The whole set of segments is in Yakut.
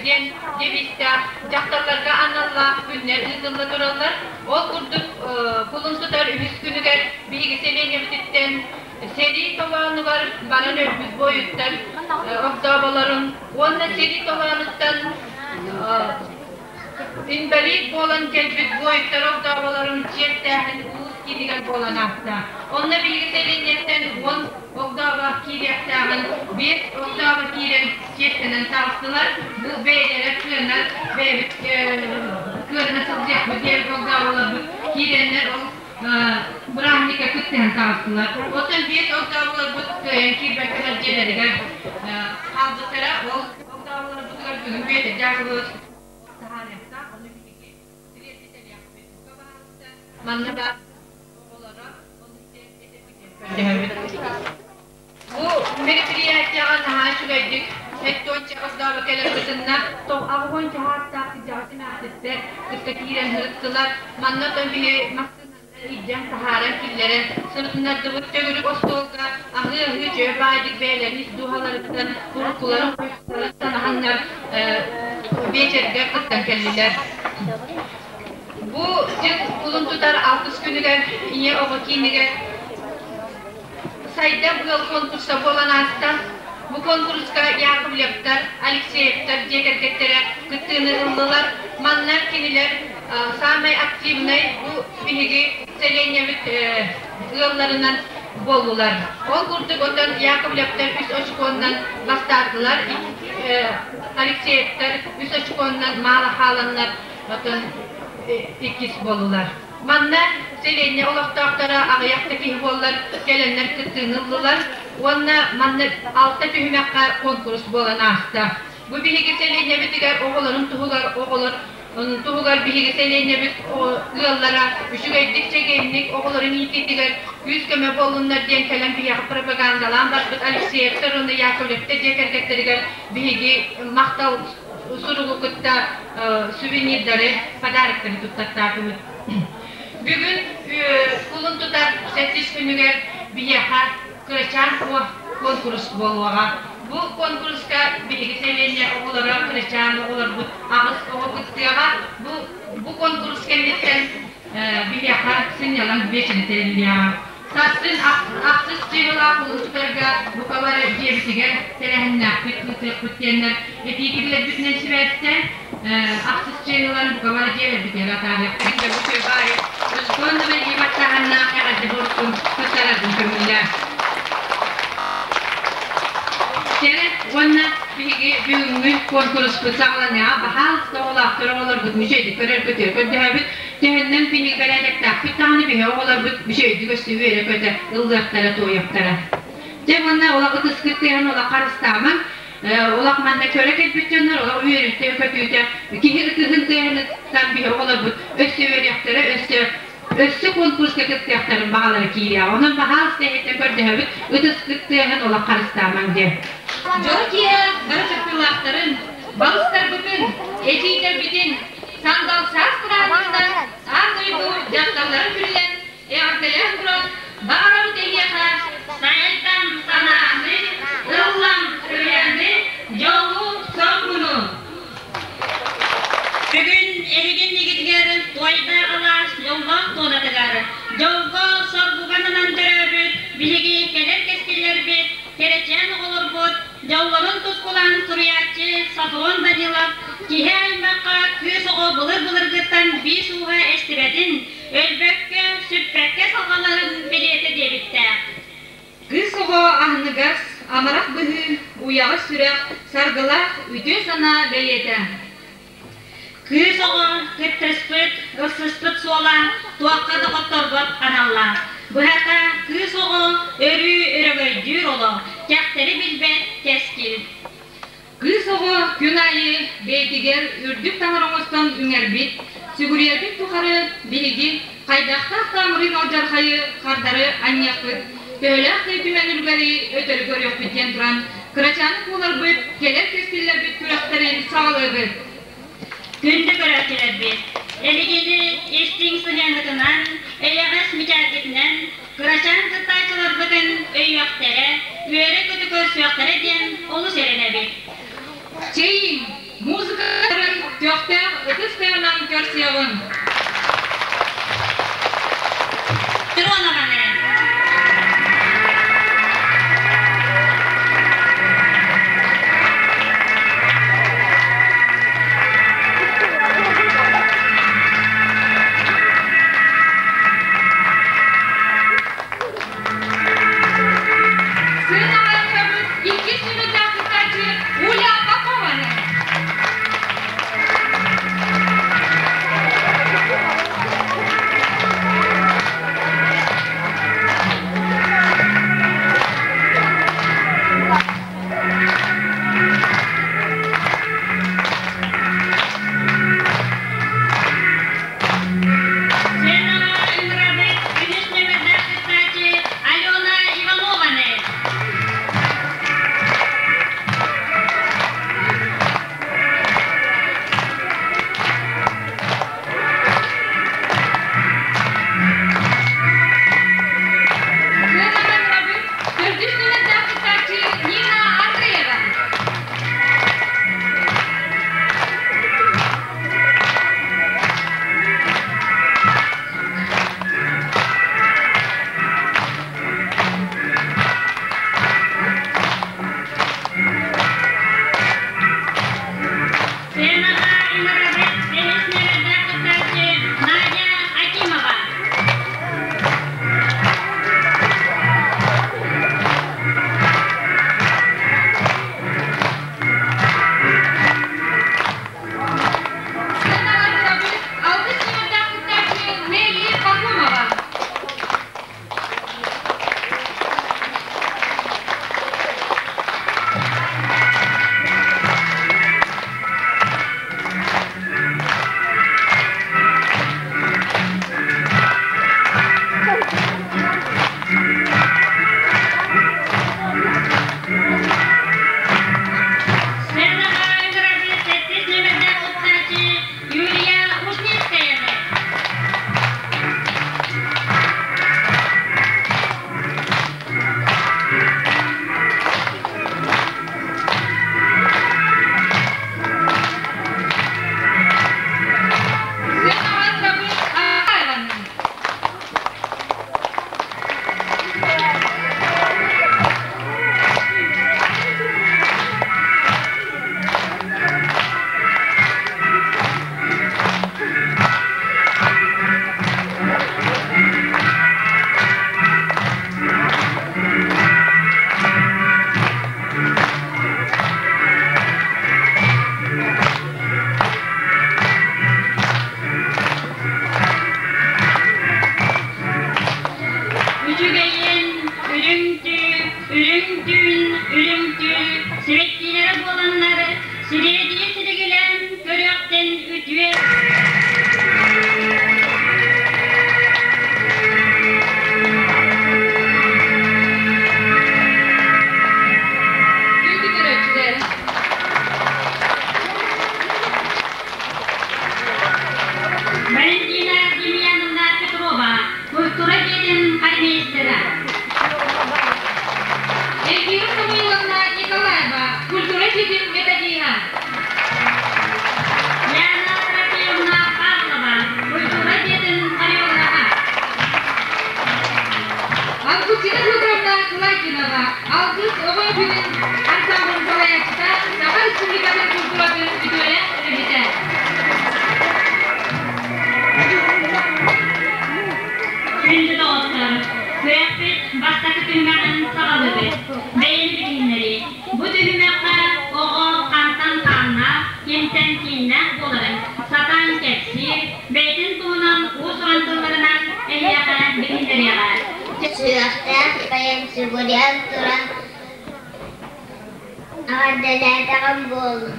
диэн девизтээх дьахталларга аналлаах күннэр ыытылла тураллар. Ол курдук кулун тутар үһүс күнүгэр биһиги сэлиэнньэбититтэн сэрии толоонугар баран өлбүт буойуттар огдооболорун уонна сэрии толоонуттан Инбэлиит буолан кэлбит буойуттар огдооболорун чиэстээһин улуус киинигэр буолан ааста. Онно биһиги сэлиэнньэттэн 10 огдообо киириэхтээҕин 5 огдообо киирэн чиэстэнэн таҕыстылар. Бу бэйэлэрэ кыанар, бэйэбит кыанна сылдьыахпыт диэн огдооболорбут киирэннэр ол бырааһынньыкка кыттыһан таҕыстылар. Оттон 5 огдооболорбут кыайан киирбэккэлэр дьиэлэригэр хаалбыттара. Ол огдооболорбутугар бүгүн Бүөтүр Дьаакыбылабыс таһаарыахтаах, ону биһиги тириэрдитэлиэхпит. Бука баһаалыста, манна баар оҕолоро ону көрдөһөбүт. Бу мероприятияҕа наһаа үчүгэйдик сэттионча огдообо кэлэн кытынна. Аҕыһуонча саастаах кырдьаҕас эмээхситтэр кытта киирэн сырыттылар. Манна оттон биһи илдьэн таһааран киллэрэн сырытыннардыбыт төгүрүк остуолга аһыы-аһыы чөй баайдык бэйэлэрин ис дууһаларыттан уруккуларын санаһаннар биэчэргэ кыттан кэллилэр. Бу дьыл кулун тутар алтыс күнүгэр ийэ оҕо киинигэр Сайдам ыал конкурса буолан ааста. Бу конкурска Яковлевтар, Алексеевтар дьиэ кэргэттэрэ кыттыыны ыллылар. Манна кинилэр саамай активнай бу биһиги сэлиэнньэбит ыалларынан буоллулар. Ол курдук отон Яковлевтар үс очконнан бастаатылар, Алексеевтар үс очконнан маала хааланнар отон иккис буоллулар. Манна сэлиэнньэ олохтоохторо аҕыйах да киһи буоллар кэлэннэр кыттыыны ыллылар уонна манна алта түһүмэххэ куонкурус буолан ааста. Бу биһиги сэлиэнньэбитигэр оҕолорун туһугар оҕолор туһугар биһиги сэлиэнньэбит ыаллара үчүгэйдик чэгиэнник оҕолорун иитиитигэр күүс-көмө буоллуннар диэн кэлэн биһиэхэ пропагандалаан барбыт Алексеевтар уонна Яковлевтар дьиэ кэргэттэригэр биһиги махтал суругу кытта сувенирдары, подароктары туттартаатыбыт. Бүгүн кулун тутар сэттис күнүгэр биһиэхэ Кырачаан Куо куонкурус буолуоҕа. Бу куонкуруска биһиги сэлиэнньэ оҕолоро, кырачаан оҕолорбут аҕыс оҕо кыттыаҕа. Бу, бу куонкурус кэнниттэн биһиэхэ сынньалаҥ биэчэрэ тэриллиэҕэ. Сарсын ахсыс чыыһылаах улуустарга бука бары дьиэбитигэр тэрээһиннээхпит ыытыахпыт диэннэр этии киллэрбитинэн сибээстээн ахсыс чыыһылан бука бары дьиэлэрбитигэр атаарыахпыт. Өскөн илии баттаһаннаах эҕэрдэ буолсун туттараргын көҥүллээ. Кэрэ уонна биһиги бүгүҥҥү куонкуруспут саҕаланыаҕа баһаалыста оҕолоохтор оҕолорбут үчүгэйдик көрөр-көтүөр көрдөһөбүт. Төһөннөн биһиги бэрээдэктээхпит даҕаны биһи оҕолорбут үчүгэйдик өссө үөрэ-көтө ыллыахтара-туойуохтара. Дьэ уонна олох ытыскыт тыаһын олох харыстаамаҥ, олох манна көрө кэлбит дьоннор олох үөрүүтэ-көтүүтэ киһи ытыһын тыаһыныттан биһи оҕолорбут өссө үөрүөхтэрэ, өссө өссө конкурска кыттыахтарын баҕалара киириэҕэ. Онон баһаалыста эһиттэн көрдөһөбүт, ытыскыт тыаһын олох харыстаамаҥ диэн. Дьоро киэһэ бары кыттыылаахтарын, балыстарбытын, эдьиийдэрбитин Сандал саас бырааһынньыгынан аан дойду дьахталларын күнүнэн эҕэрдэлээн туран, баҕарабыт эһиэхэ сайдан санааны, ыллам ырыаны, дьолу-соргуну! Бүгүн эһигин игитигэр туойдаах алаас дьоллоох туонатыгар, дьолго-соргуга ананан төрөөбүт биһиги кэлэр кэскиллэрбит, кэрэчээн оҕолорбут Дьоллорун тускулаан суруйааччы Софрон Данилов киһи аймахха кыыс оҕо былыр-былыргыттан биис ууһа эстибэтин, өлбөккө, сүппэккэ салҕанарын билиэтэ диэбиттээх. Кыыс оҕо аһыныгас, амарах быһыы, уйаҕас сүрэх, саргылаах үтүө санаа бэлиэтэ. Кыыс оҕо кыттыспыт, ылсыспыт суола туохха да хотторбот аналлаах. Быһата, кыыс оҕо өрүү өрөгөйдүүр олох, кэхтэри билбэт кэскил. Кыыс оҕо күн аайы бэйэтигэр үрдүк таҥара оҥостон үҥэрбит, сүгүрүйэрбит тухары биһиги хайдахтаах таамырыын алдьархайы хардары анньыахпыт, төһөлөөх да үтүмэн үлүгэри өтөрү көрүөхпүт диэн туран, кырачааны кууларбыт, кэлэр кэскиллэрбит күрэхтэрин саҕалыыбыт. Күндү көрөөччүлэрбит, эһигини истиҥ сыһыаҥҥытынан, эйэҕэс мичээргитинэн кырачаан кыттааччыларбытын өйүөхтэрэ, үөрэ-көтө көрсүөхтэрэ диэн олус эрэнэбит. Чэйиҥ! Музыкаларын көхтөөх ытыс тыаһынан көрсүөҕүҥ! Миронованы. Сыанаҕа ыҥырабыт иккис нүөмэрдээх кыттааччы Уля Попованы. Сценаҕа ыҥырабыт үһүс нүөмэрдээх кыттааччы Алена Иванованы. Сыанаҕа ыҥырабыт төрдүс нүөмэрдээх кыттааччы Нина Андреева. Сценаҕа ыҥырабыт бэһис нүөмэрдээх кыттааччы Надя Акимова. Сыанаҕа ыҥырабыт алтыс нүөмэрдээх кыттааччы Нелли Пахомова. Сценаҕа ыҥырабыт сэттис нүөмэрдээх кыттааччы Юлия Ушницкаяны. Сыанаҕа ыҥырабыт Агаеваны. Үчүгэйин, үрүҥ түү, үрүҥ түүн, үрүҥ түүл сибэккилэрэ буоланнар сириэдийэ силигилээн көрүөхтэн үтүө Күндү көрөөччүлэр! Валентина Демьяновна Петрова, культура дьиэтин хормейстера. Эльвира Самойловна Николаева, культура дьиэтин методиһа. Яна Трофимовна Павлова, культура дьиэтин хореографа. Августина Федоровна Кулакинова, Алгыс оҕо күнүн ансамблын салайааччыта, Саха Республикатын культуратын үтүөлээх үлэһитэ. Күндү доҕоттор, күрэхпит бастакы түһүмэҕин саҕалыыбыт. Бэйэни билиһиннэрии. Бу түһүмэххэ оҕо хантан хааннаах, кимтэн кииннээх буоларын сатаан кэпсиир, бэйэтин туһунан уус-уран тылларынан эһиэхэ билиһиннэриэҕэ. Сүрэхтээх бэйэм сүгүрүйэн туран эҕэрдэлээтэҕим буоллун.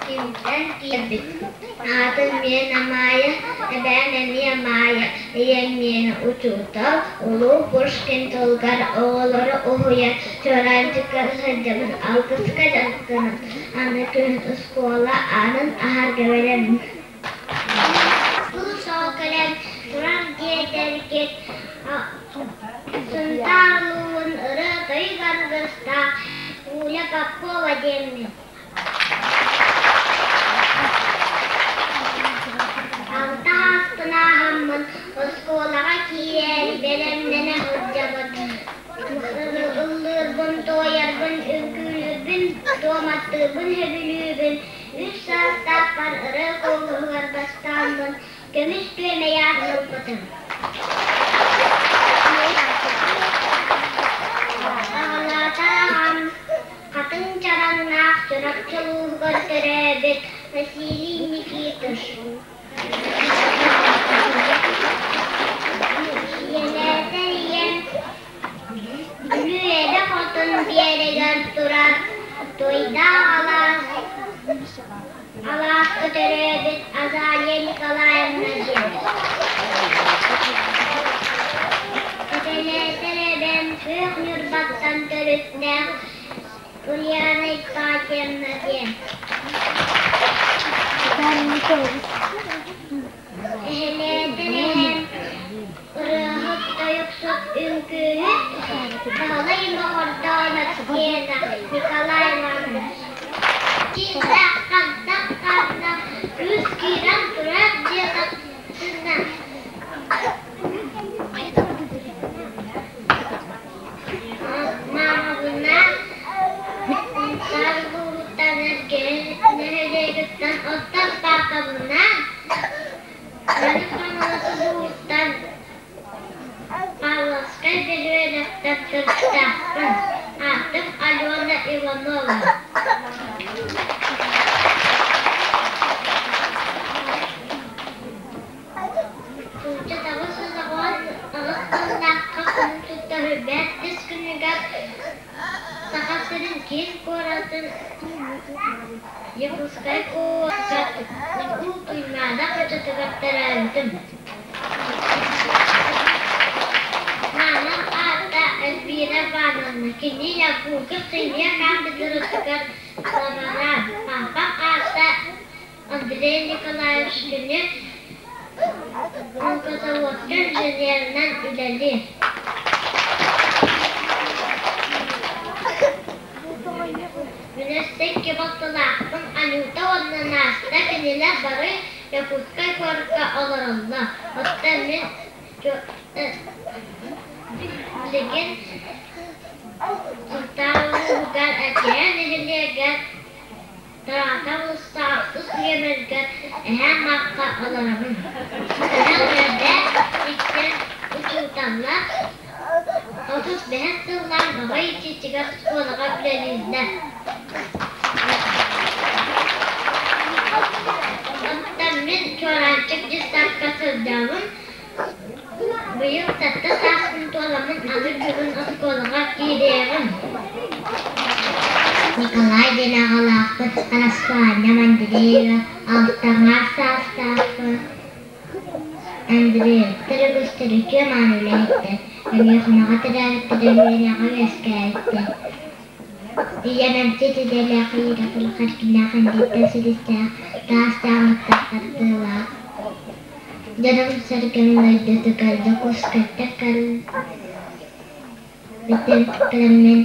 Кимтэн киирбит? Аатым миэнэ Маайа, эбээм эмиэ Маайа, ийэм миэнэ учуутал, улуу Пушкин тылыгар оҕолору уһуйан Чуораанчыкка сылдьабын, алгыска дьарыктанабын, аны күһүн оскуола аанын аһарга бэлэммин. Бу соо кэлэн турар диэтэргит Сунтаар улууһун ырыа-тойук Попова диэммин. Алта ааспын ааһаммын оскуолаҕа киирээри бэлэмнэнэ сылдьабын. Ыллыырбын, туойарбын, үҥкүүлүүрбүн, туоматтыырбын сөбүлүүбүн. Үс саастаахпар ырыа куолуһугар бастааммын көмүс күөмэй аатын ылбытым. Аҕалаата аҕам хатыҥ чараҥнаах Чурапчы улууһугар төрөөбүт Василий Никитич. Ийэлээтэ ийэм Бүлүү эбэ хотун биэрэгэр турар Туйдаах алаас алааска төрөөбүт Азалия Николаевна диэн. Эбэлээтэр эбэм Күөх Ньурбаттан төрүттээх Ульяна Ипатьевна диэн. Эһэлээтэр эһэм ырыаһыт, тойуксут, үҥкүүһүт Баһылай Моҕордоонов сиэнэ Николай Иванович. Дьиҥнээх хантан-ханна кыыс киирэн турар диэтэххинэ Маамабынаан Сунтаар улууһуттан Эргэ нэһилиэгиттэн оттон паапабынаан Мэҥэ Хаҥалас улууһуттан Павловскай бөһүөлэктэн төрүттээхпин. Аатым Алена Иванова. Туча 98 сыллаахха кулун тутар бэртис күнүгэр Саха сирин киин куоратын Якутскай куоракка Уу Туймаада хочотугар төрөөбүтүм. Маамам аата Эльвира Ивановна, кини Якутск химия кафедратыгар лаборант. Папам аата Андрей Николаевич кини онкозаводка инженеринэн үлэлиир. Үнэстэн балтылаахпын Анюта уонна Наста кинилэр бары Якутскай куоракка олороллор. Оттон мин билигин Сунтаар улууһугар Эдьээн нэһилиэгэр Таата улуустаах тус нүөмэргэр эһээм аахха олоробун. Эһэм үөрдээх, иккиэн учууталлар, 35 сыллаах оҕо иитиитигэр оскуолаҕа үлэлииллэр. Оттон мин Чуораанчык дьыссаакка сылдьабын. Быйыл сэттэ сааспын туоламмын аны бүгүн оскуолаҕа киириэҕим. Николай диэн аҕалаахпыт, Араспаанньам Андреева, алтаҥаар саастаахпын. Андреевтар үгүстэр үтүө мааны үлэһиттэр, Өлүөхүмэҕэ төрөөбүттэр, Өлүөнэҕэ үөскээбиттэр. Ийэм эмчит идэлээх Ира Харкиннаах Андрейтан силистээх, таастаах оттоох тардыылаах. Дьонум-сэргэм дойдутугар Дьокуускайтан кэлбитим кэлэммин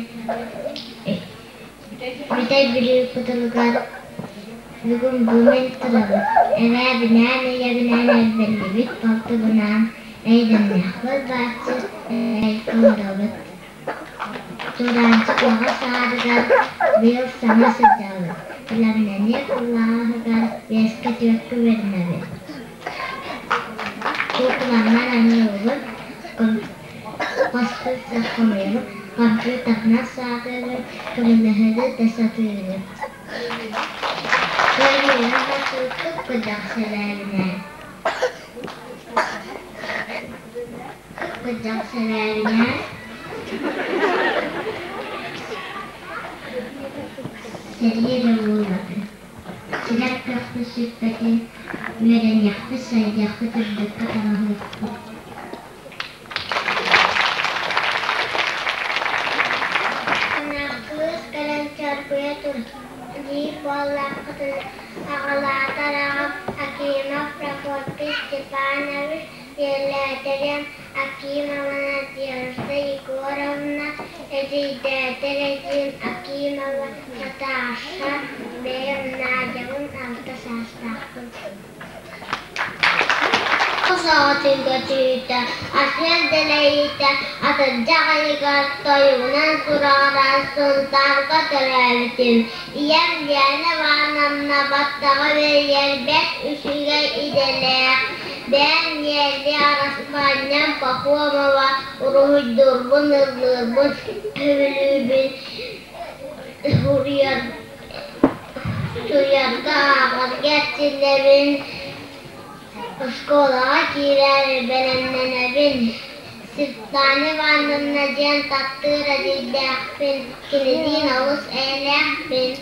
Бүтэй Бүлүү кытылыгар бүгүн бу мин турабын. Эбээбинээн, ийэбинээн эрбэллибит, балтыбынаан эйдэмнээхпит бааччы эрэйгэ олоробут. Тураанчык оҕо саадыгар быйыл саҥа сылдьабыт, бэлэмнэнии кылааһыгар биэскэ түөркэ үөрэнэбит. Куукуланнар аныыбыт, хоспут хомуйабыт, компьютерынан саатыыбыт, көмөлөһөрү да сатыыбыт. Көрүүнү хасыыппыт күдэх сэлээринэ. Кырдьах сэлээринэ сэрии эрэ буолбатын, сирэр көхпүт сүппэтин, үөрэниэхпит, сайдыахпыт, үрдүккэ талаһыахпыт. Кыыс кэлэн чоргуйа тур диир буоллаххытына, аҕалаатар аҕам Акимов Прокопий Степанович Ийэлээтэрим Акимова Надежда Егоровна, эдьиийдээтэр эдьиийим Акимова Акимова Наташа, бэйэм Надябын алта саастаахпын. Соҕотуйга түүтэ, асыан дэлэйиитэ, атырдьах ыйыгар тойугунан сураҕыран Сунтаарга төрөөбүтүм. Ийэм Лена Ивановна баттаҕа бэрийэр бэрт үчүгэй идэлээх. Бэйэм Нелли араспаанньам Пахомова уруһуйдуурбун, ыллыырбын сөбүлүүбүн, суруйарга, ааҕарга эрчиллэбин, оскуолаҕа киирээри бэлэмнэнэбин. Светлана Ивановна диэн таптыыр эдьиийдээхпин, кинилиин олус эйэлээхпин.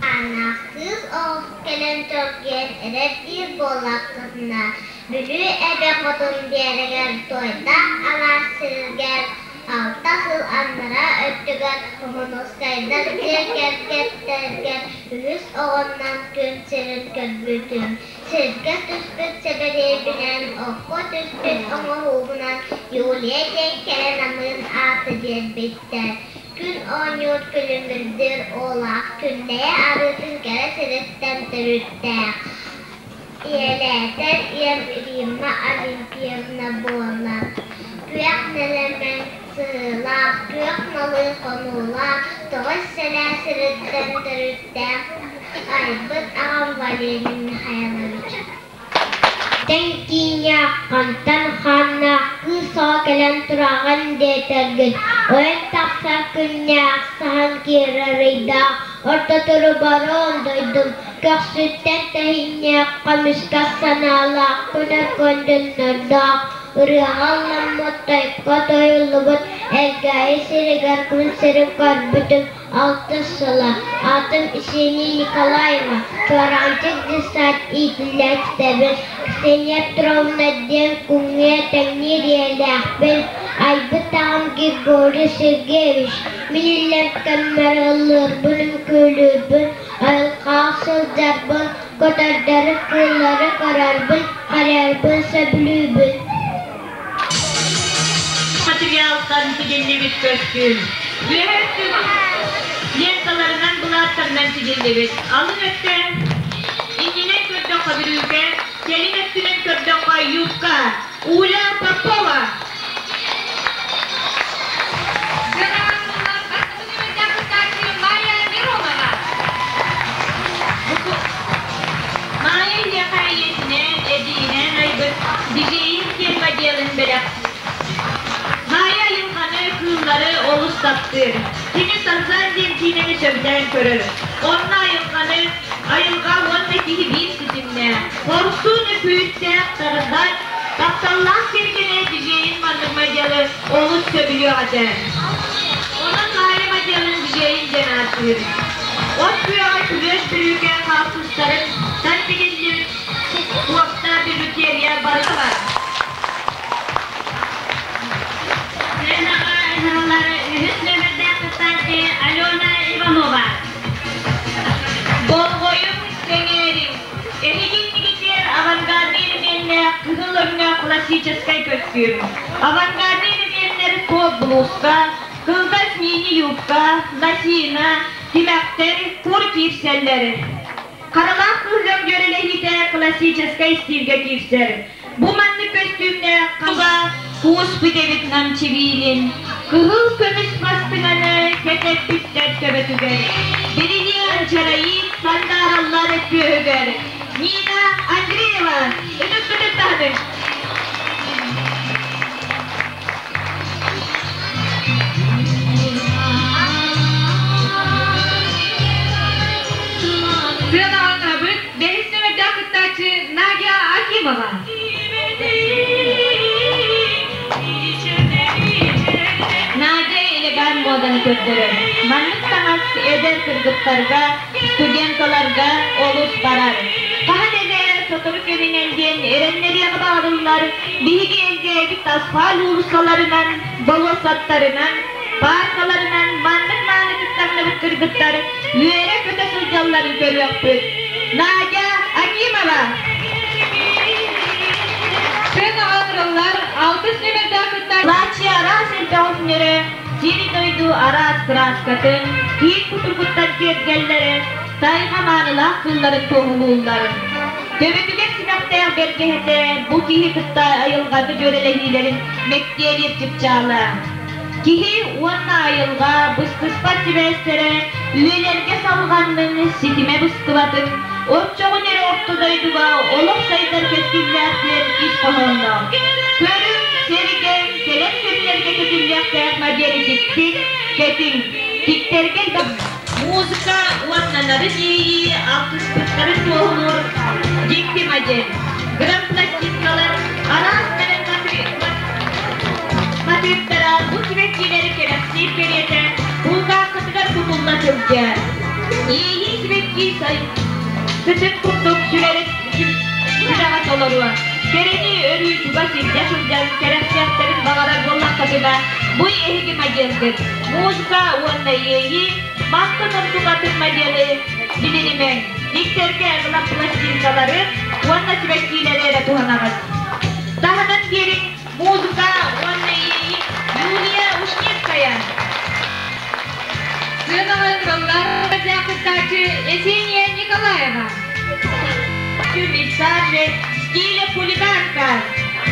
Ааннаах кыыс оҕус кэлэн чоргуйан эрэр диир буоллаххытына, Бүлүү эбэ хотун биэрэгэр Туойдаах алаас сиригэр 6 сыл анараа өттүгэр Уһунускайдар дьиэ кэргэттэригэр үһүс оҕоннон күн сирин көрбүтүм. Сиргэ түспүт сэбэриэйбинэн, окко түспүт оҥоһуубунан Юлия диэн кэрэ намыын ааты биэрбиттэр. Күн оонньуур күлүмүрдүүр уолаах Күндэйэ арыытын кэрэ сириттэн төрүттээх. Ийэлээтэр ийэм Римма Олимпиевна буолар. Күөх нэлэмэн сыһыылаах, күөх налыы хонуулаах, тоҕус сэлээ сириттэн төрүттээх айбыт аҕам Валерий Михайлович. Тэҥ кииннээх, хантан хааннаах кыыс оҕо кэлэн тураҕын диэтэргин, ойон тахсар күннээх, саһан киирэр ыйдаах, ортотуру барон дойдум, көхсүттэн тэһииннээх, көмүскэс санаалаах, көнөр көндөннөрдөөх, ырыаҕа ылламмыт, тойукка тоһуйуллубут Элгээйи сиригэр күн сирин көрбүтүм алтыс сыла. Аатым Ксения Николаева, Чуораанчык десант иитиллээччитэбин, Ксения Петровна диэн күҥҥэ тэҥниир ийэлээхпин, айбыт аҕам Григорий Сергеевич. Мин иллэҥ кэммэр ыллыырбын, үҥкүүлүүрбүн, айылҕаҕа сылдьарбын, көтөрдөрү, кыыллары көрөрбүн, харайарбын сөбүлүүбүн. Материалтан тигиллибит көстүүм. Үөһэ өттүн ленталарынан былааттарынан тигиллибит. Алын өттө иннинэн көрдөххө бүрүүкэ, кэлин өттүнэн көрдөххө юбка. Уля Попова. Майя Миронова. Майя ийэхэ ийэтинээн, эдьиийинээн айбыт дизейн диэн моделын бэлэх. Майя айылҕаны, кыыллары олус таптыыр. Кини Тарзан диэн киинэни сөбүлээн көрөр. Онно айылҕаны, айылҕа уонна киһи биир ситимнээх. Хорсун күүстээх Тарзан тапталлаах кэргэнэ дизейн маннык моделы олус сөбүлүөх этэ. Онон Майя моделын дизейн диэн ааттыыр. От күөҕэ күлүөс бүрүүкэ хаалтыстарын тан тигиллибит куопта бижутерия барыта бар. Сценаҕа ыҥырыллар үһүс нүөмэрдээх кыттааччы Алена Иванова. Болҕойуҥ, сэҥээриҥ! Эһиги иннигитигэр авангардный элеменнээх кыһыл өҥнөөх классическай көстүүм. Авангардный элеменнэр топ блузка, кылгас мини-юбка, лосина, тимэхтэр, кур киирсэллэр. Харалаах кыһыл дьүөрэлэһиитэ классическай стильгэ киирсэр. Бу маннык көстүүмнэ хаба кууспут эбит намчыбиилин, кыһыл көмүс бастыҥаны кэтэппиттэр төбөтүгэр. Билиниэн чарайыыт сандаараллар түөһүгэр. Нина Андреева, ытык таһыныҥ! Сыанаҕа бэһис нүөмэрдээх кыттааччы Надя Акимова. Надя элеган моданы көрдөрөр. Маннык таҥас эдэр кыргыттарга, студенткаларга олус барар. Хаһан эрэ сотору кэминэн диэн эрэннэриэҕи баҕарыллар, биһиги Элгээйбит асфальт уулуссаларынан, болуоссаттарынан, пааркаларынан маннык мааны кыттаҥныбыт кыргыттар үөрэ-көтө сылдьалларын көрүөхпүт. Надя Акимова! Сценаҕа ыҥырыллар алтыс нүөмэрдээх кыттааччы Платье араас элбэх өҥнөрө Сири-дойду араас кырааскатын, киин кутургуттан киэргэллэрэ, тайҕа маанылаах кыылларын туоһулууллар. Төбөтүгэр симэхтээх бэргэһэтэ бу киһи кытта айылҕаны дьүөрэлэһиилэрин мэктиэлиир чыпчаала. Киһи уонна айылҕа быстыспат сибээстэрэ үйэлэргэ салҕаннын, ситимэ быстыбатын, оччоҕун эрэ орто дойдуга олох сайдар кэскиллээх диэн ис хоһоонноох. Көрүҥ, сэргэҥ, кэлэр күннэргэ кэтиллиэхтээх модель тиктиҥ, кэтиҥ, тиктэргэ элбэх музыка уонна нарын иэйии алтыспыттарын туоһулуур дьикти модель. Грампластинкалар араас нарын матыыптара бу сибэккилэри кэрэхсиир кэриэтэ кулгааххытыгар кутулла сылдьар. Иэйии сибэкки сытын курдук сүрэҕэ толоруо. Кэрэни өрүү чугас илдьэ сылдьан кэрэхсиэхтэрин баҕарар буоллаххытына, бу эһиги моделгыт. Музыка уонна иэйии мантан ордук атын модели билинимэҥ. Диктэргэ ылар пластинкалары уонна сибэккиилэри эрэ туһанаҕыт. Таһынан биэриҥ музыка уонна иэйии Юлия Ушницкая. Сыанаҕа ыҥыраллар кыттааччы Есения Николаева. Миксаже стиля хулиганка.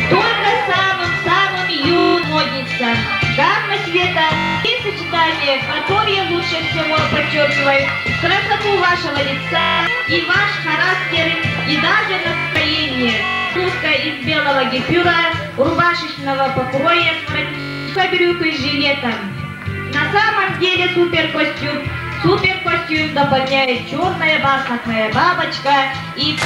Только самым-самым юным модницам. Гамма цвета и сочетание, которые лучше всего подчеркивают красоту вашего лица и ваш характер, и даже настроение. Блузка из белого гипюра, рубашечного покроя с воротничком и жилетом. На самом деле суперкостюм, суперкостюм дополняет черная бархатная бабочка и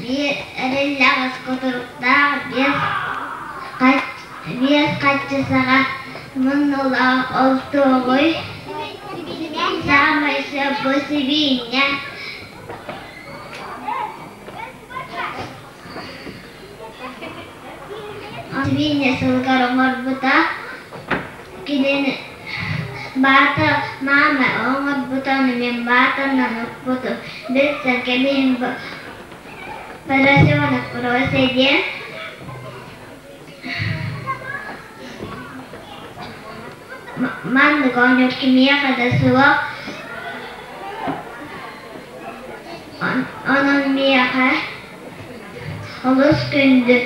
Биир эриллэҕэс кутуруктаах биэс хаччы саҕа муннулаах ол туоҕуй? Саамай сөп бу сибиинньэ. Сибиинньэ сылыгар оҥорбута кинини баата маама оҥорбута ону мин баатанан укпутум билсэн кэбиһин поросенок Прося диэн маннык оонньуур кимиэхэ да суох онон миэхэ олус күндү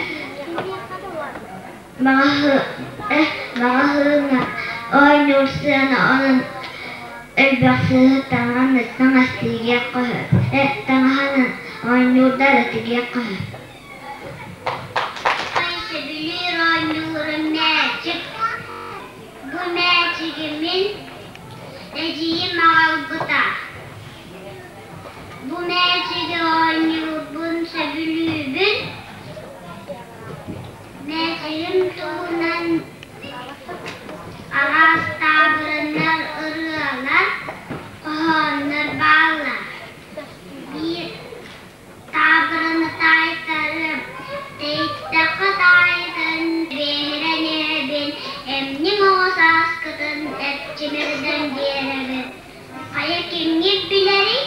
маҕаһыыҥҥа оонньуур сыана онон элбэх сыыһы таҥан таҥас тигиэххэ сөп таҥаһынан оонньуурдары тигиэххэ сөп. Сөбүлүүр оонньуурум мээчик. Бу мээчиги мин эдьиийим аҕалбыта. Бу мээчиги оонньуурбун сөбүлүүбүн. Мээчигим туһунан араас таабырыннар, ырыалар, хоһооннор бааллар. Биир таабырыны таайтарыам, тэйиттэххэ таайытын, биэһирэн иһэбин, эмньиҥ оҕо сааскытын эрчимирдэн биэрэбин. Хайа кимҥит билэрий?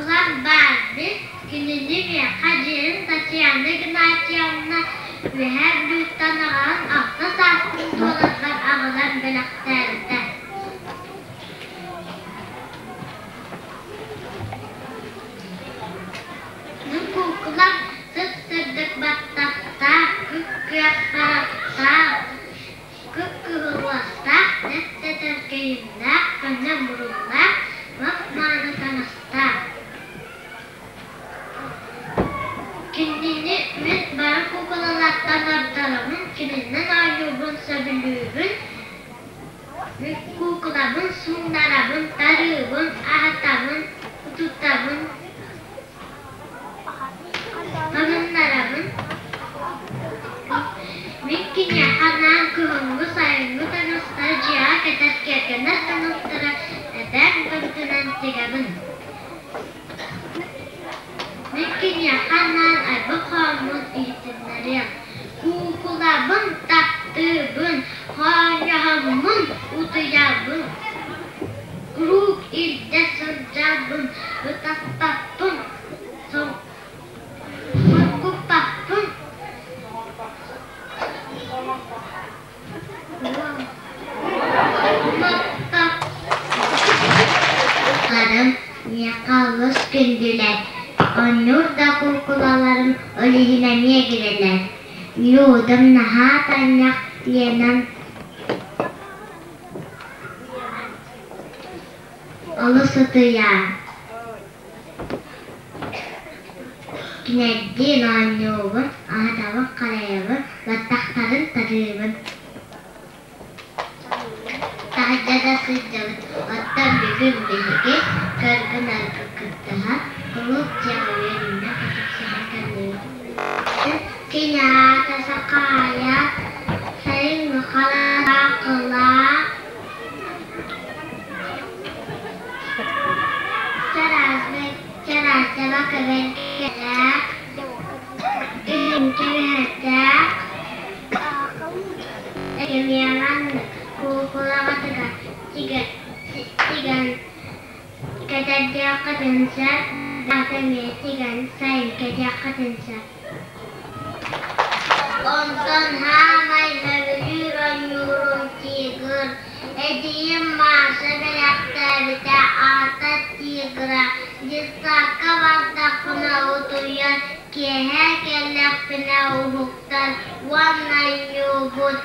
Куукулам баар мин кинини миэхэ дьиэм Татьяна Игнатьевна Үөһээ Бүлүүттэн аҕалан алта сааспын туоларбар аҕалан бэлэхтээбитэ. Мин куукулам сып-сырдык баттахтаах, күп-күөх харахтаах, кып-кыһыл уостаах, дэп-тэтэркэйимнээх, көнө муруннаах, мап-мааны таҥастаах. Кинини мин бары куукулалартан ордоробун, кининэн оонньуурбун сөбүлүүбүн. Мин куукулабын суунарабын, тарыыбын, аһатабын, утутабын, таҥыннарабын. Мин киниэхэ анаан кыһыҥҥы, сайыҥҥы таҥастары дьиэҕэ кэтэр киэргэнэр таҥастары эбээм көмөтүнэн тигэбин. Мин киниэхэ анаан айбыт хоһооммун иһитиннэриэм: Куукулабын таптыыбын, хоонньоһоммун утуйабын, куруук илдьэ сылдьабын, ытаппаппын, хоргуппаппын. Миэхэ олус күндүлэр, оонньуур да куукулаларым ол иһин эмиэ кирэлэр. Людам наһаа таанньах Ленам олус утуйар. Кинэрдиин оонньуубун, аһатабын, харайабын, баттахтарын тарыыбын. Таһырдьа да сылдьабыт, оттон бүгүн биһиги көргө-нарга кыттыһан, кулууп дьиэҕэ үөрүүнэн көтөхсүһэн кэллибит. Кини аата Сахаайа, сайыҥҥы халаахылаах, Чараасыба көбөлкөлөөх, илин-кэбиһэрдээх, Эмиэ куукулаҕытыгар тигэн кэтэрдиэххитин сөп, даата эмиэ тигэн сайын кэтиэххитин сөп. Онтон хаамай сөбүлүүр оонньуурум тигр, эдьиийим Маша бэлэхтээбитэ аата Тигра. Детсадка бардахпына утуйан, киэһэ кэллэхпинэ уһуктан уонна оонньуубут.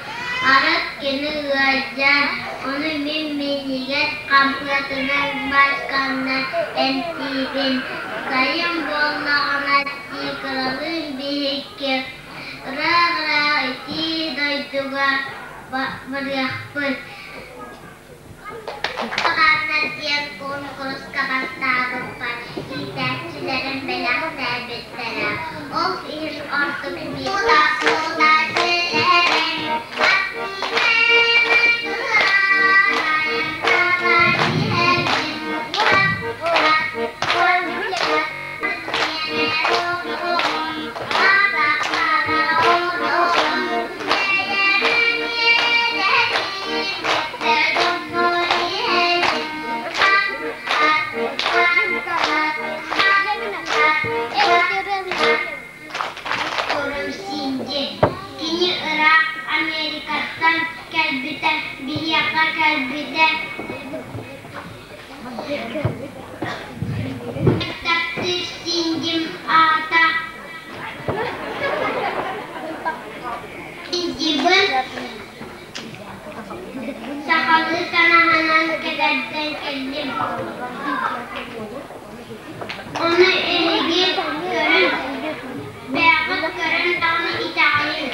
Арыт кини ыалдьар, ону мин минньигэс хампыатынан бачканнан эмтиибин. Сайын буоллаҕына Тигралыын биһикки ыраах-ыраах итии дойдуга барыахпыт. Хааннар диэн куонкуруска бастаабыппар иитээччилэрим бэлэхтээбиттэрэ. Ол иһин ордук Кини ыраах Америкаттан кэлбитэ, биһиэхэ кэлбитэ. Таптыыр Синдим аата Синдибин сахалыы таҥаһынан кэтэрдэн кэллим. Ону эһиги көрүҥ, бэйэҕит көрөн даҕаны итэҕэйиҥ.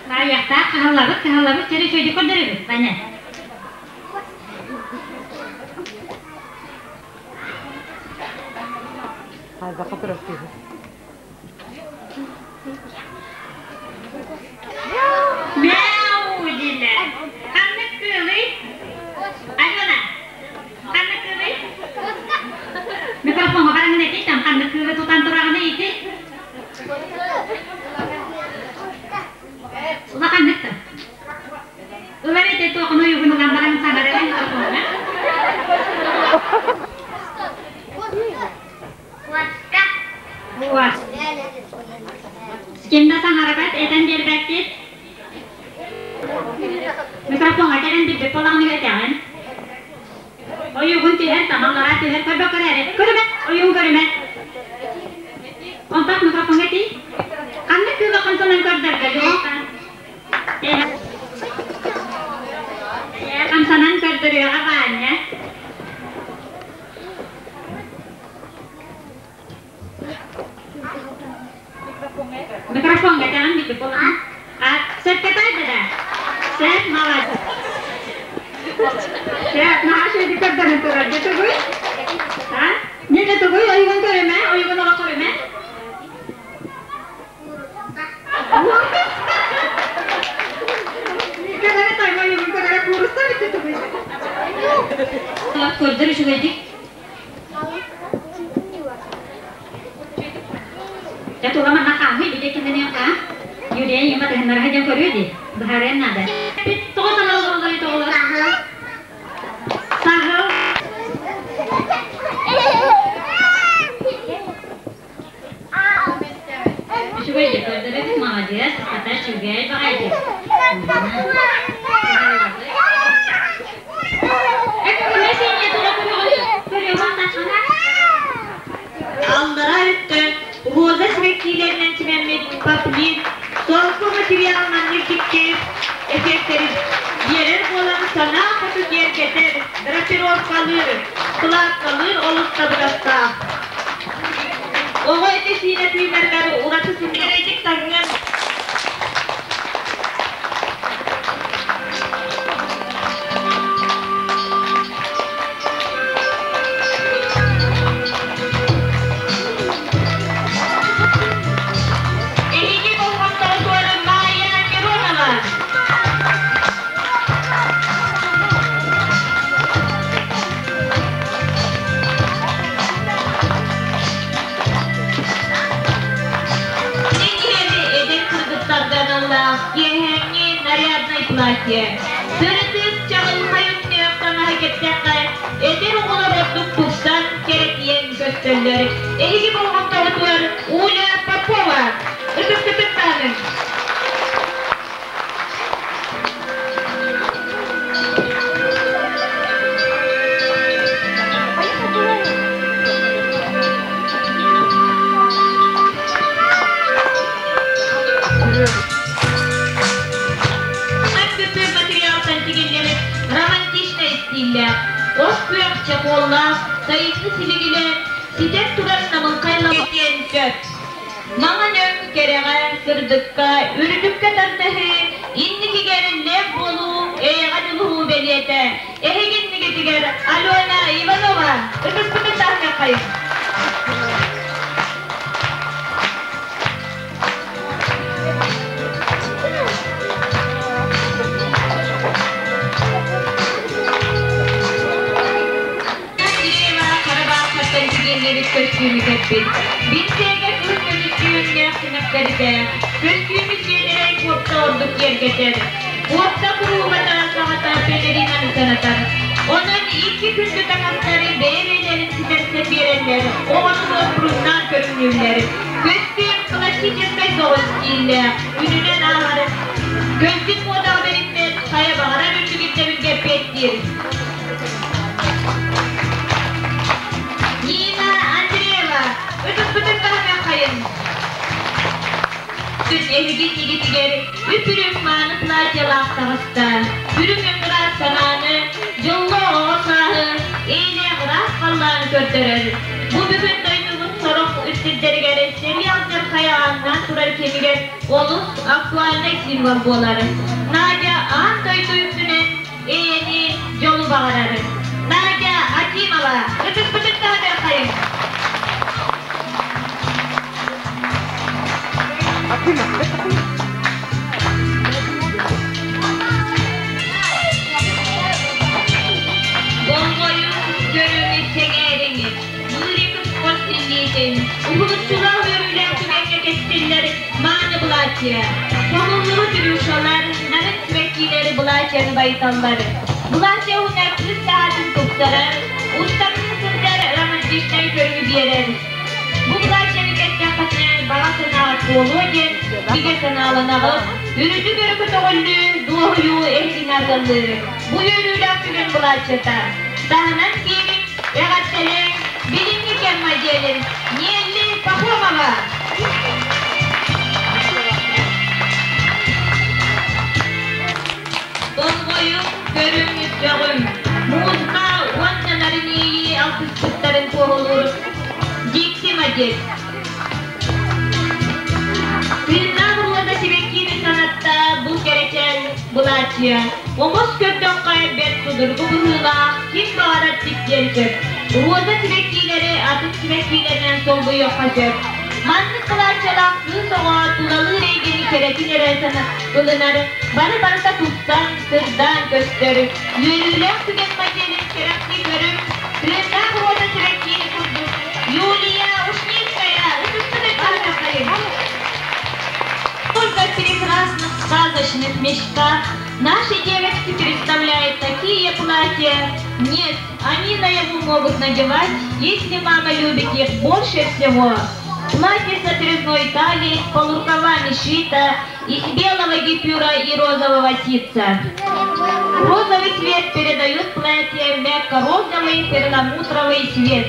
Таайыахтаах кыһаллабыт, кыһаллабыт, чэрэ үчүгэйдик көрдөрөбүт, Ваня. Мяу дииллэр. Ханнык кыылый? Алена, ханнык кыылый? Микрофоҥҥа бараҥын этий, там ханнык кыылы тутан тураҕыный ити? Улаханнык да. Ылар ити туохуну уйугун ылан баран саҥарарын микрофоҥҥа. Куоска. Ким да саҥарбат, этэн биэрбэккит. Микрофоҥҥа кэлэн билбит буолаҕын этэҕин. Ойуугун түһэр, тамаллара түһэр, көрбөккө эрэ. Көрүмэ, ойуун көрүмэ. Онтон микрофоҥҥа этий. Ханнык кыыла хонсонон көрдөргө Хамсанан көрдөрүөҕэ Ваня. Микрофоҥҥа этэҕин билбит буолаҕын. А, сөпкө таайда Сөп, молодец. Сөп, наһаа үчүгэйдик көрдөрөн турар. Дьэ тугуй? А? Нина тугуй? Ойугун көрүмэ, ойугун оҕо көрүмэ. Кэлэрэ тайма ойугун көрөрө куурусса бүттэ тугуй? Көрдөр үчүгэйдик. Дьэ тула манна хааһый били кинини а Юлия има тыһыннара диэн көрүө дии. Быһаарыан наада. Тоҕо саҥа олороллор тоҕолор? Саһыл. Үчүгэй деп көрдөрөбүт, молодец, хата үчүгэй баҕайы. Аллараа өттө роза сибэккиилэринэн симэммит поплин, солко материал маннык дьикти эффектэри биэрэр буолан санаа хоту киэргэтэр, драпировкалыыр, кылааккалыыр олус табыгастаах. Оҕо этэ-сиинэ тыынарыгар ураты сымнаҕайдык таҥҥан Эһиги болҕомтоҕутугар Майя Миронова. Нэдиэлэ эдэр кыргыттарга аналлаах киэһээҥҥи наряднай платье. Сырытык чаҕылхай өҥнөөх таҥаһы кэттэххэ, эдэр оҕолор ордук тупсан, кэрэтийэн көстөллөр. Эһиги истииллээх, от күөх чехоллаах, сайыҥҥы силигилээн, ситэн турар намылхай лабаҕын сөп. Маҥан өҥ кэрэҕэ, сырдыкка, үрдүккэ тардыһыы, инникигэ эрэллээх буолуу, эйэҕэ дьулуһуу бэлиэтэ. Эһиги иннигитигэр Алена Иванова ытыспытын таһыныаххайыҥ. Андреева Карабахтан тигиллибит көстүүмү кэппит. Бинсээгэ кыһын көмүс түүннээх симэхтэритэ, көстүүмү сиэдэрэй куопта ордук киэргэтэр. Куопта куруубата саҕата пелеринаны санатар. Онон икки күндү таҥастары бэйэ-бэйэлэрин ситэрсэн биэрэллэр, оҕону дуоспуруннаан көрүҥнүүллэр. Көстүүм классическай соҕус стиллээх, күнүнэн ааһар. Көстүүм муодаҕа бэриммэт, хайа баҕарар үрдүк ирдэбилгэ эппиэттиир. Нина Андреева, ытыспытын таһыныаххайын. Күн эһиги игитигэр үп-үрүҥ мааны платьелаах таҕыста. Үрүҥ ыҥыраат санааны, дьоллоох оҕо сааһы, эйэлээх ыраас халлааны көрдөрөр. Бу бүгүн дойдубут сорох сирдэригэр сэрии алдьархайа ааҥнаан турар кэмигэр олус актуальнай символ буолар. Надя аан дойду үрдүнэн эйэни, дьолу баҕарар. Надя Акимова, ытыспытын таһыныаххайыҥ. Болҕойуҥ, көрүҥ, сэҥээриҥ, Лыриков хос силлиитин, уһулуччулаах үөрүүлээх түгэҥҥэ кэстиллэр мааны былааччыйа. Хомуллубут рюшалар, нарын сибэккиилэри былааччыйаны байыталлар. Былааччыйа уһуна кыыс таһаатын тупсарар, устарыы сылдьар романтичнай көрүҥү биэрэр. Бу былааччыйаны кэттэххитинэ баҕа санааҕыт туолуо диэн бигэ санааланаҕыт, үрүтүк өрө көтөҕүллүү, дуоһуйуу эһигини арыаллыыр. Бу үөрүүлээх түгэн былааччыйата. Таһынан киириҥ, эҕэрдэлээҥ, билиҥҥи кэм моделин Нелли Пахомова! Болҕойуҥ, көрүҥ, сөҕүҥ! Музыка уонна нарын иэйии алтыспыттарын туоһулуур дьикти модель. Тыыннаах уруода сибэккини санатта бу кэрэчээн былааччыйа. Омос көрдөххө бэрт судургу быһыылаах, ким баҕарар тиксиэн сөп. Роза сибэккилэри атын сибэккилэринэн солбуйуохха сөп. Маннык кылааччалаах кыыс оҕо тулалыыр эйгэни кэрэтин эрэ ылынар, бары барыта тупсан, сырдаан көстөр. Үөрүүлээх түгэн моделин кэрэхсии көрүҥ, тыыннаах роза сибэккини курдук Юлия Ушницкая ытыспытын таһыныаххайыҥ. Сколько прекрасных сказочных мечтах наши девочки представляют такие платья. Нет, они наяву могут надевать, если мама любит их больше всего. Платье с отрезной талией, с полурукавами шито, из белого гипюра и розового ситца. Розовый цвет передает платье мягко-розовый перламутровый цвет.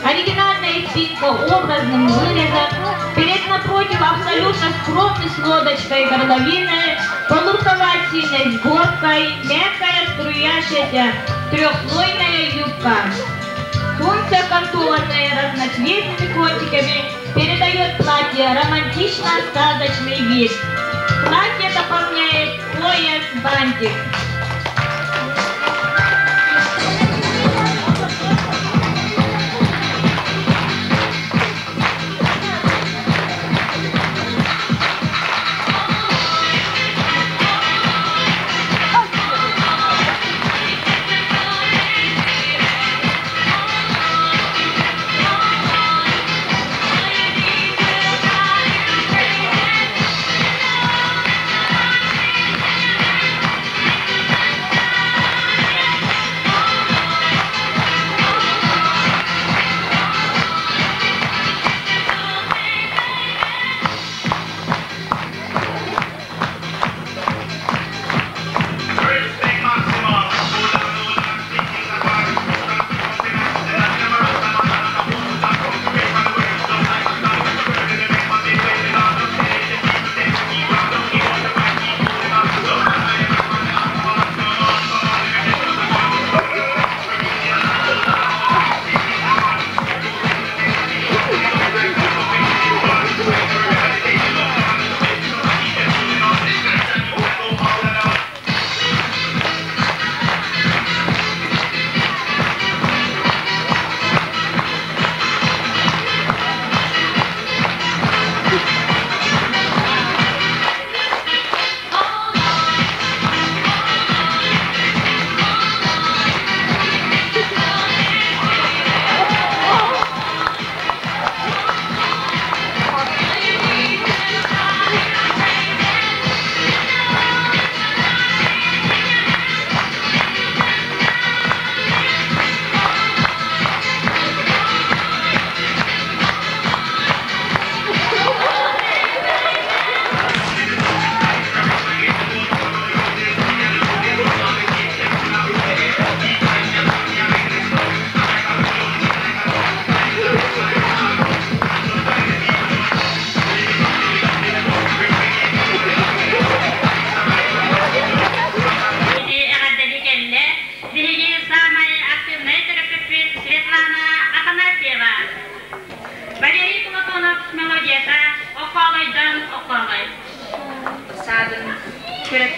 Оригинальная спинка образным вырезом, перед напротив абсолютно скромной с лодочкой горловиной, полурукава сильной сборкой, мягкая струящаяся трехслойная юбка. Солнце, окантованное разноцветными кончиками, передает платье романтично-сказочный вид. Платье дополняет пояс-бантик.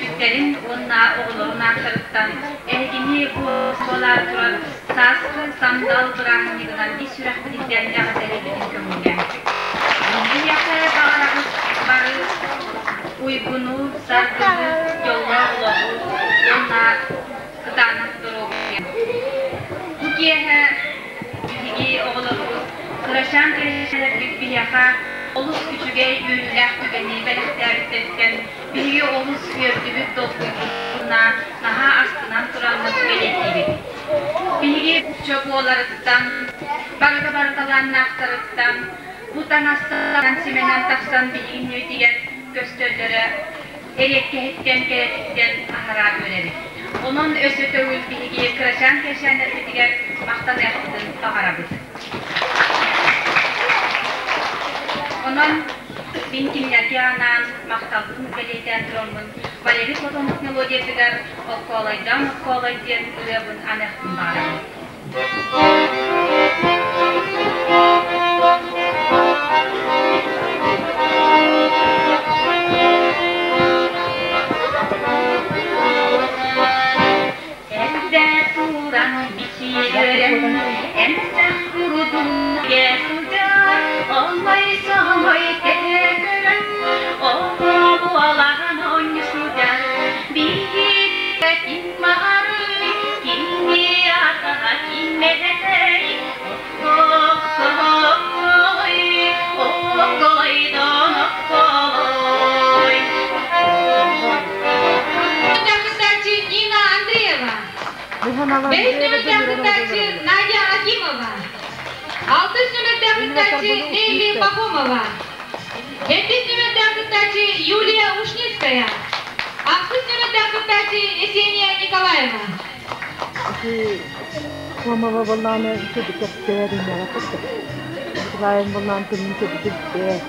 Төрөппүттэрин уонна оҕолорун ааттарыттан эһигини бу буолаары турар сааскы сандал бырааһынньыгынан ис сүрэхпититтэн эҕэрдэлиибитин көҥүллээҥ. Эһиэхэ баҕарабыт бары уйгуну, саргыны, дьоллоох олоҕу уонна кытаанах доруобуйаны. Бу киэһэ биһиги оҕолорбут кырачаан кэрэчэлэрбит биһиэхэ олус үчүгэй үөрүүлээх түгэни бэлэхтээбиттэриттэн биһиги олус үөрдүбүт, долгуйбут уонна наһаа астынан тураммыт бэлиэтиибит. Биһиги чобуоларыттан, барыта бары талааннаахтарыттан бу таҥастан симэнэн тахсан биһиги иннибитигэр көстөллөрө эриэккэһиттэн, кэрэтиттэн аһара үөрэбит. Онон өссө төгүл биһиги кырачаан кэпсээннэрбитигэр махтаныахпытын баҕарабыт. Онон мин кинилэргэ анаан махталбын бэлиэтээн тураммын Валерий Платонов мелодиятыгар «Оккоолойдоон оккоолой» диэн ырыабын аныахпын баҕарабын. Эрдэ туран бичиэрэн, эмсэх курдук сылдьар, оллой-солой тэһэ көрөн, оҕо буолан оонньуу сылдьар, биһиги ким баҕарый, кими атаҕа ким эһэтэй, окколой, окколойдон окколой. Кытааччы Нина Андреева. Бэһис нүмердээх кыттааччы Надя Акимова. Алтыс нүмердээх кыттааччы Нелли Пахомова. Сэттис нүмердээх кыттааччы Юлия Ушницкая. Ахсыс нүмердээх кыттааччы Есения Николаева. Хомова буоллаҕына сөбүкэттэр, Николаев буоллаҕына тылын сөбүкэттэр.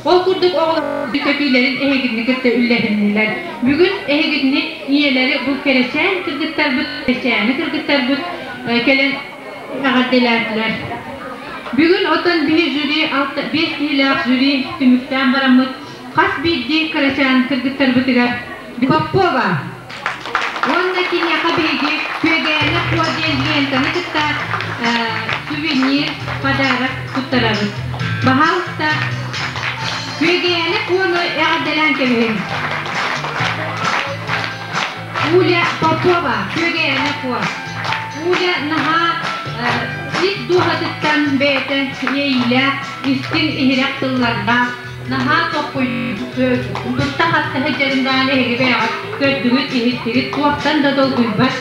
Ол курдук оҕолор көтүүлэрин эһигитини кытта үллэһиннилэр. Бүгүн эһигитини ийэлэри бу кэрэчээн кыргыттарбыт, кэрэчээни кыргыттарбыт кэлэн эҕэрдэлээтилэр. Бүгүн оттон биһи жюри 5 киһилээх жюри түмүктээн бараммыт хас биирдии кырачаан кыргыттарбытыгар Попова уонна киниэхэ биһиги Күөгэйэни Куо диэн лентаны кытта сувенир, подарок туттарабыт. Баһаалыста, Күөгэйэни Куону эҕэрдэлээн кэбиһиҥ. Уля Попова, Күөгэйэни Куо. Уля наһаа ис дууһатыттан бэйэтэ иэйиилээх, истиҥ иһирэх тыллардаах, Наһаа тутта-хапта сылдьарын даҕаны эһиги бэйэҕит көрдүгүт, иһиттигит, туохтан да долгуйбат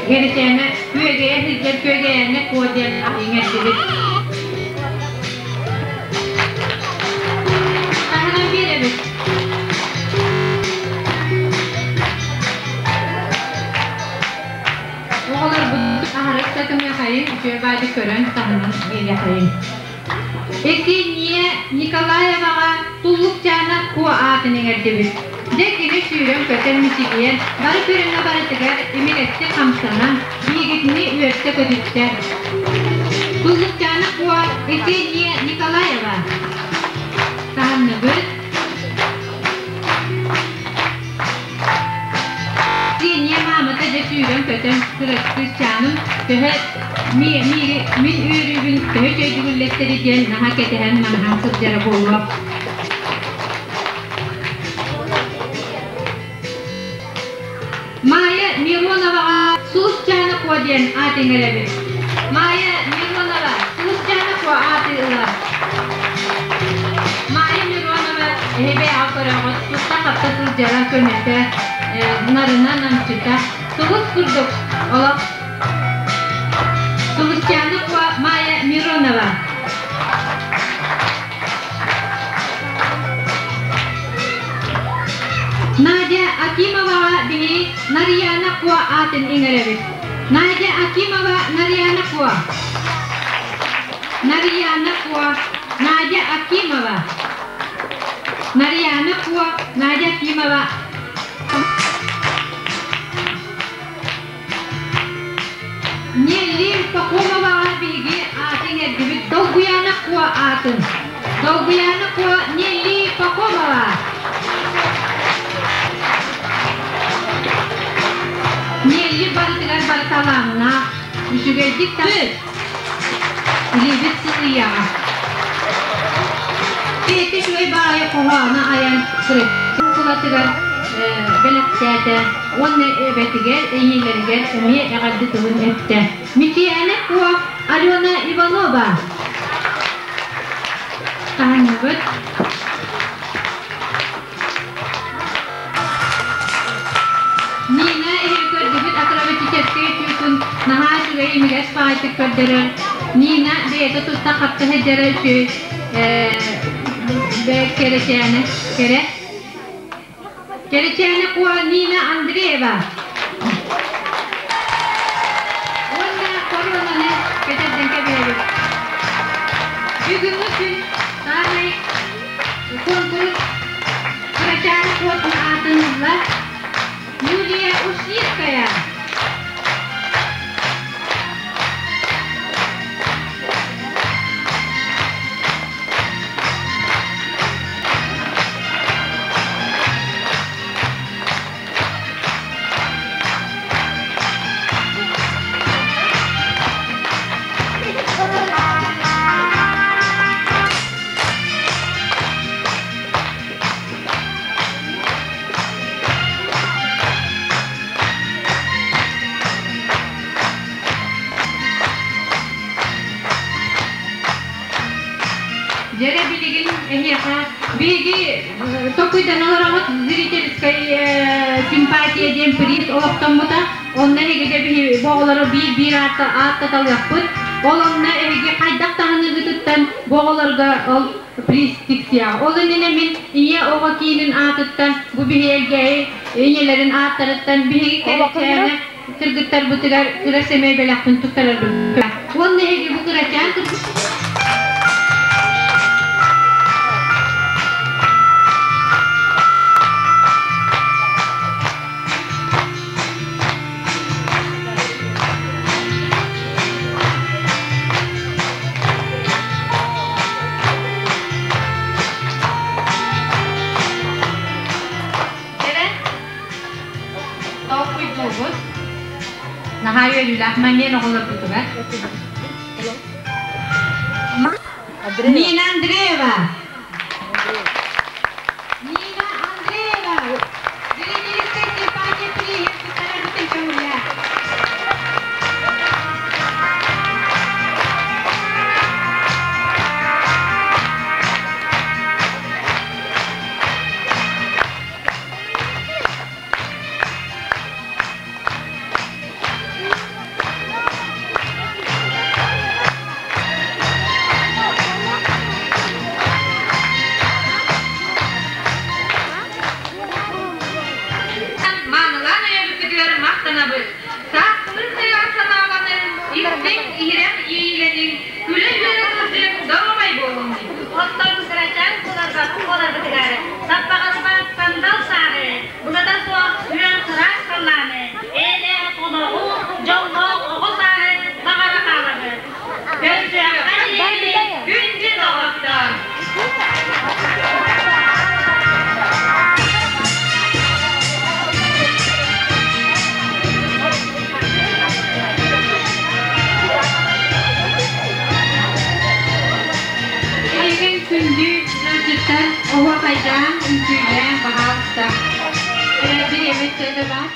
Кэрэчээнэ күөгэйэ сылдьар күөгэйээнэ куо диэн иҥэрдибит. Таһынан биэрэбит. Оҕолорбут аһарыкта кымыахайын үчүгэй баайдык көрөн таһынан биэриэхэйин. Есения Николаеваҕа Туллукчаана Куо аатын иҥэрдибит. Дьэ кини сүүрэн-көтөн мичилийэн, бары көрүҥҥэ барытыгар имигэстик хамсанан, биһигитини үөртэ көтүттэ. Туллукчаана Куо Есения Николаева. Таһынныбыт. Ксения маамата дьэ сүүрэн-көтөн кыраччыычааным төһө мин үөрүүбүн төһө чөйдүгүллэттэри диэн наһаа кэтэһэн манаһан сылдьара буолуо. Майя Мироноваҕа Сулусчаана Куо диэн аат иҥэрэбит. Майя Миронова Сулусчаана Куо ааты ылар. Майя Миронова эһэбэ аҕа көрөҕүт, тутта-хапта сылдьара көнөтө, нарына намчыта, сулус курдук олох. Сулусчаана Куо Майя Миронова. Надя Акимоваҕа биһи Нарияна Куо аатын иҥэрэбит. Надя Акимова Нарияна Куо. Нарияна Куо Надя Акимова. Нарияна Куо Надя Акимова. Нелли Пахомоваҕа биһиги аатын иҥэрдибит Долгуяна Куо аатын. Долгуяна Куо Нелли Пахомова. Үчүгэйдик таппыт. Илиибит сытыйаҕа. Бэйэтэ үчүгэй баҕайы хоһооно айан кулатыгар бэлэхтээтэ уонна эбэтигэр, эйиилэригэр эмиэ эҕэрдэ тылын эттэ. Мичийээнэ Куо Алена Иванова. Таһынныбыт. Нина эһиги көрдүгүт акробатическай түүтүн наһаа үчүгэй имигэс баҕайытык көрдөрөр. Нина бэйэтэ тутта хапта сылдьара үчүгэй кэрэчээнэ кэрэ. Кэрэчээнэ Куо Нина Андреева. Уонна коронаны кэтэрдэн кэбиһэбит. Бүгүҥҥү күн саамай куонкурус Кырачаан куотун аатын ылла Юлия Ушницкая. Дьэрэ билигин эһиэхэ биһиги токуйдан олороҕут зрительскай симпатия диэн приз олохтоммута. Онно эһиги биһи бу оҕолору биир-биир ааттаталыахпыт. Ол онно эһиги хайдах таһыныгытыттан бу оҕолорго ол приз тиксиэҕэ. Ол иннинэ мин ийэ оҕо киинин аатыттан бу биһи Элгээйи ийэлэрин ааттарыттан биһиги кэрэчээнэ кыргыттарбытыгар кыра сэмэй бэлэхпин туттарарбын. Уонна эһиги бу кырачаан Кэлэн толкуйдуубут. Наһаа үөрүүлээх момент оҕолорбутугар. Нина Андреева. Нина Андреева. Зрительская симпатия приехала Маанылаан өйөбүппүтүгэр махтанабыт. Сааскылыы сайаҕас санааланын, истиҥ, иһирэх иэйиилэниҥ, күлэ-үөрэ сылдьыҥ, доруобай буолуҥ! Оттон кырачаан буоларбытыгар саппаҕырбат сандал сааһы, былата суох күөх ыраас халлааны, эйэлээх олоҕу, дьоллоох оҕо сааһы баҕара хаалабыт. Көрсүөххэ диэри Күндү доҕоттор! Эйигин күндү ыалдьыттар оһуохайдаан, үҥкүүлээн, баһаалыста. Бириэмэ өттө да баар.